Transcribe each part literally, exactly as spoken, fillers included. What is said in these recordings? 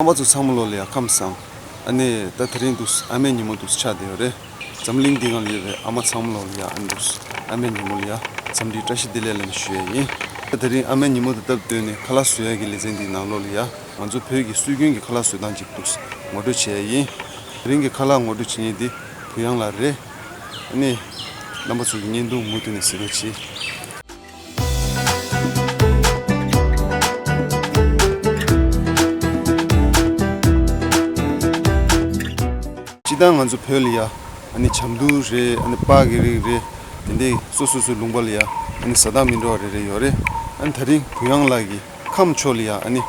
རྣམ་པ་ཚོ་ཚང་མ་ལོ་ལ་ཡ་ཁམས་བཟང་། ཨ་ནི་ད་དེ་རིང་འདུག་ཨ་མའི་ཉིན་མོ་འདུག་ཆགས་བསྡད་ཡོད་རེད། འཛམ་གླིང་འདི་སྒང་ལ་ཡོད་པའི་ཨ་མ་ཚང་མ་ལོ་ལ་ཡ་ཨ་འདུག་ཨ་མའི་ཉིན་མོ་ལ་ཡ་འཚམས་འདྲིའི་བཀྲ་ཤིས་བདེ་ལེགས་ལབ་ནས་ཞུ་ཡ་ཡིན། ད་དེ་རིང་ཨ་མའི་ཉིན་མོ་དང་སྟབས་བསྟུན་ནས་ཁ་ལག་བཟོ་ཡ་གི་ལེ་ཚན་འདིའི་ནང་ལོགས་ལ་ཡ་ང་ཚོ་བོད་ཀྱི་སྲོལ་རྒྱུན་གྱི་ཁ་ལག་བཟོ་སྟངས་ཅིག་འདུག་ངོ་སྤྲོད་བྱེད་ཡ་ཡིན། དེ་རིང་གི་ཁ་ལག་ངོ་སྤྲོད་བྱེད་མཁན་འདི་བུ་ཡང་ལགས་རེད། ཨ་ནི་རྣམ་པ་ཚོ་གི་བརྙན་ཐུང་མུ་མཐུད་ནས་གཟིགས་རོགས་གྱིས། སྤྱིར་བཏང་ང་ཚོ་བོད་ལ་ཡ་ཨ་ནི་བྱམས་སྡོང་རེད། ཨ་ནི་སྤགས་ཀྱི་རིགས་རེད། དེ་འདྲའི་སོ་སོ་སོའི་ལུང་པ་ལ་ཡ་ཨ་ནི་ཟ་སྟངས་མི་འདྲ་བ་རེ་རེ་ཡོད་རེད། ཨ་ནི་དེ་རིང་བུ་ཡང་ལགས་ཀྱིས་ཁམས་ཕྱོགས་ལ་ཡ་ཨ་ནི་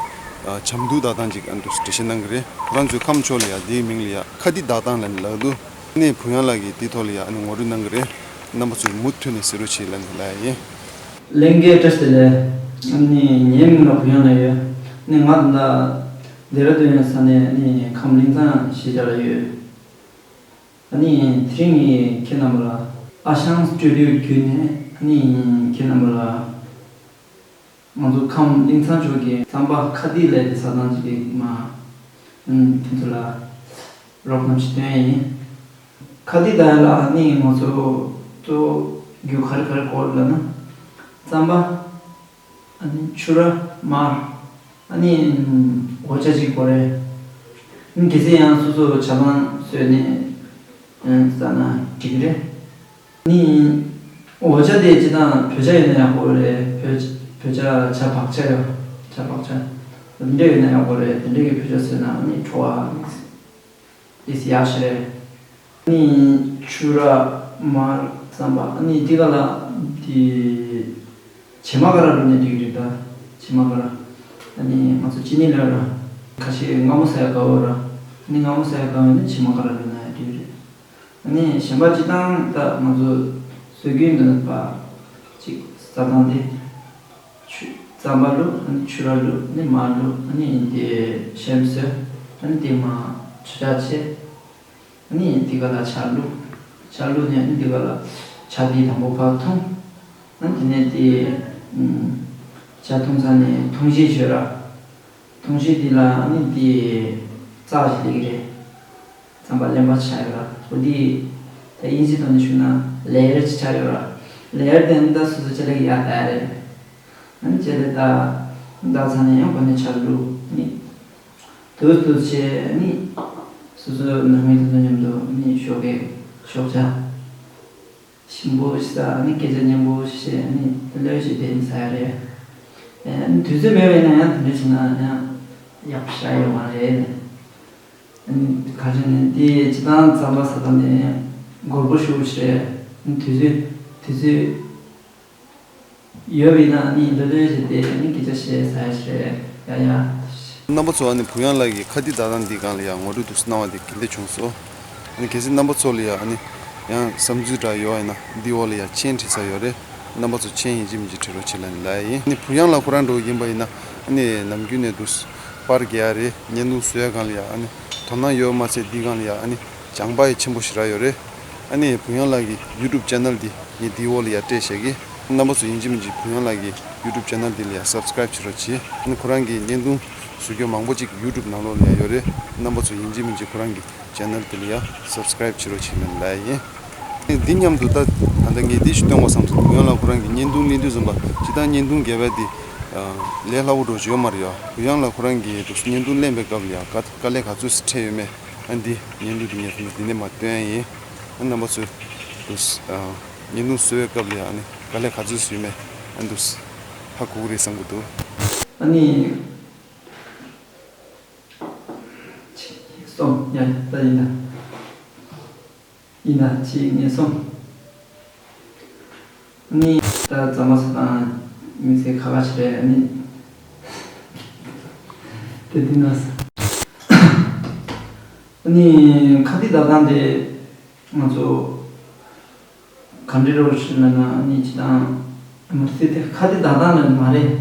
བྱམས་སྡོང་བཏགས་སྟངས་ཅིག་ཨ་ནི་འགྲེལ་བཤད་གནང་གི་རེད། ཁོ་རང་ཚོའི་ཁམས་ཕྱོགས་ལ་ཡ་དེའི་མིང་ལ་ཡ་ཁ་ཏི་བཏགས་སྟངས་ལབ་ནས་ལབ་འདུག་ཨ་ནི་བུ་ཡང་ལགས་ཀྱིས་དེའི་ཐོག་ལ་ཡ་ཨ་ནི་ངོ་སྤྲོད་གནང་གི་རེད། རྣམ་པ་ཚོས་མུ་མཐུད་ནས་གཟིགས་རོགས་གྱིས་ལབ་ནས་ལབ་ཡ་ཡིན། ལྷན་རྒྱས་བཀྲ་ཤིས་བདེ་ལེགས། ཨ་ནི་ངའི་མིང་ལ་བུ་ཡང་ལབ་ཡོད། ཨ་ནི་ང་ད་ལྟ་ལྡེ་ར་ལྡུན་ས་གནས་ཨ་ནི་ཁམས་གླིང་ཚང་གཞིས་ཆགས་ལ་ཡོད། ཨ་ནི་དེ་རིང་ངས་ཁྱེད་རྣམ་པ་ལ་ཨ་ཞང་སི་ཊུ་ཌི་ཡོ་བརྒྱུད་ནས་ཨ་ནི་ཁྱེད་རྣམ་པ་ལ་ང་ཚོ་ཁམས་གླིང་ཚང་ཕྱོགས་ཀྱི་རྩམ་པ་ཁ་ཏི་ལབ་པའི་ཟ་སྟངས་ཅིག་མ་ཨ་ནི་དེ་ཚོ་ལ་རོབ་ཙམ་ཞིག་སྟོན་ཡ་ཡིན། ཁ་ཏི་ད་ཡ་ལ་ཨ་ནི་ང་ཚོ་གཙོ་བོ་རྒྱུ་ག་རེ་ག་རེ་དགོས་ལབ་ན། རྩམ་པ། ཨ་ནི་ཕྱུར་ར། མར། ཨ་ནི་འོ་ཇ་ཅིག་དགོས་རེད། ཨ་ནི་གལ་སྲིད་ཡང་སོ་སོ་ཇ་མང་བཟོས་ནས་ཟ་ན་འགྲིག་གི་རེད། ཨ་ནི་འོ་ཇ་དེ་སྤྱིར་བཏང་བོད་ཇ་ཡིན་ན་ཡག་པོ་རེད། བོད་བོད་ཇ་ཇ་བག་ཇ་ཡོད། ཇ་བག་ཇ་དེ་འདྲ་ཡིན་ན་ཡག་པོ་རེད། དེ་འདྲ་གི་བོད་ཇ་བཟོས་ན་ཨ་ནི་བྲོ་བ་ཨིས་ཡག་ཤི་རེད། ཨ་ནི་ཕྱུར་ར། མར། རྩམ་པ། ཨ་ནི་འདི་ག་ལ་དེ་བྱེ་མ་ཀ་ར་བླུགས་ནས་འགྲིག་གི་རེད་ད། བྱེ་མ་ཀ་ར། ཨ་ནི་ང་ཚོ་ཅི་ནི་ལོས་ར། ཁ་ཤས་མངར་མོ་ཟ་ཡ་དགའ་བོ་ར། ཨ་ནི་མངར་མོ་ཟ་ཡ་དགའ་བོ་ནི་བྱེ་མ་ཀ་ར་བླུགས་ན་ཡང་འགྲིག་གི་རེད། ཨ་ནི་གཞན་པ་སྤྱིར་བཏང་ད་ང་ཚོ་སྲོལ་རྒྱུན་དུ་པ་ཅིག་ཟ་སྟངས་དེ། ཆུ་རྩམ་པ་བླུགས། ཨ་ནི་ཕྱུར་ར་བླུགས། ཨ་ནི་མར་བླུགས། ཨ་ནི་དེ་ཤེམ་བཟོས། ཨ་ནི་དེ་མ་ཆུ་འཁྱག་བྱས། ཨ་ནི་དེ་ག་ལ་ཇ་བླུགས། ཇ་བླུགས་ནས་ཨ་ནི་དེ་ག་ལ་ཇ་དེ་དང་པོ་ཕར་འཐུང་། ཨ་ནི་དེ་ནས་དེ་ཨུམ་ཇ་འཐུང་ཚར་ནས་འཐུང་བཞེས་བྱོས་ར། འཐུང་བཞེས་དེ་ལ་ཨ་ནི་དེ་རྩ་ཞིག་སླེབས་ཀྱི་རེད། རྩམ་པ་རློན་པ་ཆགས་ཡོད་ར། འོ་འདི་ད་དབྱིན་ཇིའི་ཐོག་ནས་ཞུས་ན་ལེ་ཡར་ཅིག་ཆགས་ཡོད་ར། ལེ་ཡར་དེ་ནི་ད་སོ་སོ་ཅི་ལེགས་ཡག་ད་རེད། ཨ་ནི་ཅི་ལེགས་ད་ད་ཚ་ནས་ཡང་གོ་ནས་ཆ་ལུགས་ནི་དུས་དུས་བྱས་ནི་སོ་སོ་ནང་མི་དེ་ཚོ་མཉམ་དུ་ནི་ཞོགས་ཀས་ཞོགས་ཇ། ཞིམ་པོ་ཞིག་ཟ། ཨ་ནི་སྐད་ཆ་སྙན་པོ་ཞིག་བཤད། ཨ་ནི་ལོས་ཞིག་བསྡད་ནས་ཟ་ཡ་རེད། ཨ་ནི་དུས་ཚོད་མེད་པ་ཡིན་ན་ཡང་དེ་འདྲ་བྱས་ན་ཡང་ཡག་པོ་ཞིག་ཡོད་མ་རེད། ཨ་ནི་ག་རེ་ནི་དེ་སྤྱིར་བཏང་རྩམ་པ་ཟ་སྟངས་དེ་ནི་འགོར་པོ་ཞེ་པོ་ཞིག་རེད། ཨ་ནི་དུས་ཚོད་དུས་ཚོད་ཡོད་པ་ཡིན་ན་ཨ་ནི་ལོས་ལོས་ཞིག་བསྡད། ཨ་ནི་སྐད་ཆ་བཤད་ཟ་ཡ་ཞིག་རེད། ཡ་ཡ། རྣམ་པ་ཚོ་ཨ་ནི་བུ་ཡང་ལགས་ཀྱིས་ཁ་ཏི་བཏགས་སྟངས་འདི་སྒང་ལ་ཡང་ངོ་སྤྲོད་དུ་གནང་བ་འདི་ག་འདྲ་བྱུང་སོང་། ཨ་ནི་གལ་སྲིད་རྣམ་པ་ཚོ་ལ་ཡང་ཨ་ནི་ཡང་བསམ་ཚུལ་འདྲ་ཡོད་ཡིན་ན་འདི་འོག་ལ་ཡང་མཆན་བྲིས་ས་ཡོད་རེད། རྣམ་པ་ཚོ་མཆན་ཡིན་གཅིག་མིན་གཅིག་བྲིས་རོགས་བྱེད་ལབ་ནས་ལབ་ཡ་ཡིན། ཨ་ནི་བུ་ཡང་ལགས་ཁོ་རང་འདྲ་བོ་ཡིན་པ་ཡིན་ན་ཨ་ནི་ནམ་རྒྱུན་ནས་འདུག་པར་རྒྱག་ཡ་རེད། བརྙན་ཐུང་བཟོ་ཡ་སྒང་ལ་ཡང་ཨ་ནི་དོ་སྣང་ཡོད་མ་ཚད་འདི་སྒང་ལ་ཡང་ཨ་ནི་སྦྱང་པ་ཡང་ཆེན་པོ་ཞེ་དྲག་ཡོད་རེད། ཨ་ནི་བུ་ཡང་ལགས་ཀྱི་ཡུ་ཊུབ་ཅེ་ནལ་འདི་ངས་འདིའི་འོག་ལ་ཡར་སྤྲད་བཞག་གི། རྣམ་པ་ཚོ་ཡིན་གཅིག་མིན་གཅིག་བུ་ཡང་ལགས་ཀྱི་ཡུ་ཊུབ་ཅེ་ནལ་འདི་ལ་ཡར་སབ་སི་ཀ་རེབ་བྱེད་རོགས་གྱིས། ཨ་ནི་ཁོ་རང་གི་བརྙན་ཐུང་བཟོ་རྒྱུ་མང་པོ་ཅིག་ཡུ་ཊུབ་ནང་ལོགས་ལ་ཡང་ཡོད་རེད། རྣམ་པ་ཚོ་ཡིན་གཅིག་མིན་གཅིག་ཁོ་རང་གི་ཅེ་ནལ་འདི་ལ་ཡར་སབ་སི་ཀ་རེབ་བྱེད་རོགས་བྱེད་ལབ་ནས་ལབ་ཡ་ཡིན། ཨ་ནི་འདི་མཉམ་དུ་ད་ད་ལྟ་ངས་འདི་ཞིག་སྟོན་དགོས་བསམ་སོང་། བུ་ཡང་ལགས་ཁོ་རང་གི་བརྙན་ཐུང་ལེན་དུས་ཙམ་པ་སྤྱིར་བཏང་བརྙན་ཐུང་རྒྱབ་ཡ་འདི་ལས་སླ་བོ་འདྲ་བོ་ཅིག་ཡོད་མ་རེད་ཡ། བུ་ཡང་ལགས་ཁོ་རང་གི་འདུག་བརྙན་ཐུང་ལེན་པའི་སྐབས་ལ་ཡ་དཀའ་དཀའ་ལས་ག་ཚོད་ཅིག་འཕྲད་ཡོད་མེད། ཨ་འདི་བརྙན་ཐུང་འདི་ངས་ཚང་མ་འདི་ནས་མར་སྟོན་ཡ་ཡིན། ཨ་རྣམ་པ་ཚོས་འདུག་ཨ་བརྙན་ཐུང་བཟོ་བའི་སྐབས་ལ་ཡང་ཨ་ནི་དཀའ་ལས་ག་ཚོད་ཅིག་ཡོད་མེད་ཨ་འདུག་ཧ་གོ་གི་རེད་བསམ་གྱི་འདུག་ཨ་ནི་གཅིག་གསུམ། ཡ་ད་ཡིན་ད། ཡིན་ད། གཅིག་གཉིས་གསུམ། ཨ་ནི་ད་རྩམ་པ་ཟ་སྟངས་དམིགས་བསལ་ཁག་ཁག་ཅིག་རེད། ཨ་ནི་དེ་འདི་ན་ཨ་ནི་ཁ་ཏི་བཏགས་སྟངས་དེ་ང་ཚོ་ག་འདྲ་རེད་ཞུས་ན་ཨ་ནི་སྤྱིར་བཏང་མ་རྩེ་དེ་ཁ་ཏི་བཏགས་སྟངས་ལ་མ་རེད།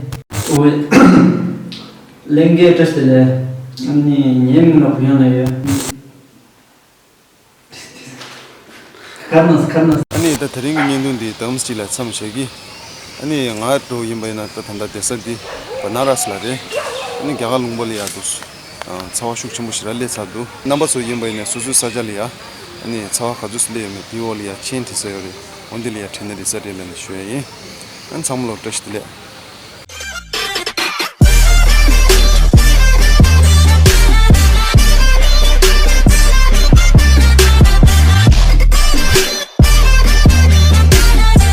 ཨོ་ལྷན་རྒྱས་བཀྲ་ཤིས་བདེ་ལེགས། ཨ་ནི་ངའི་མིང་ལ་བུ་ཡང་ལབ་ཡོད། ཁར་ནོས་ཁར་ནོས། ཨ་ནི་ད་དེ་རིང་གི་བརྙན་ཐུང་འདི་དེམ་ཅིག་ལ་མཚམས་བཞག་གི། ཨ་ནི་ང་འདྲ་བོ་ཡིན་པ་ཡིན་ན་ད་ད་ལྟ་བསྡད་ས་འདི་བ་ན་ར་སི་ལ་རེད། ཨ་ནི་རྒྱ་གར་ལུང་པ་ལ་ཡར་འདུག་ཚ་བ་ཤུགས་ཆེན་པོ་ཞིག་ར་སླེབས་ཚར་འདུག་རྣམ་པ་ཚོ་ཡིན་པ་ཡིན་ན་སོ་སོའི་ས་ཆ་ལ་ཡ་ཨ་ནི་ཚ་བ་ག་ཚོད་སླེབས་ཡོད་མེད་དེའི་འོག་ལ་ཡ་མཆན་བྲིས་ས་ཡོད་རེད། འོ་འདི་ལ་ཡ་དྲན་ན་རེ་ས་རེད་ལབ་ནས་ཞུ་ཡ་ཡིན། ཨ་ནི་ཚང་མ་ལ་བཀྲ་ཤིས་བདེ་ལེགས།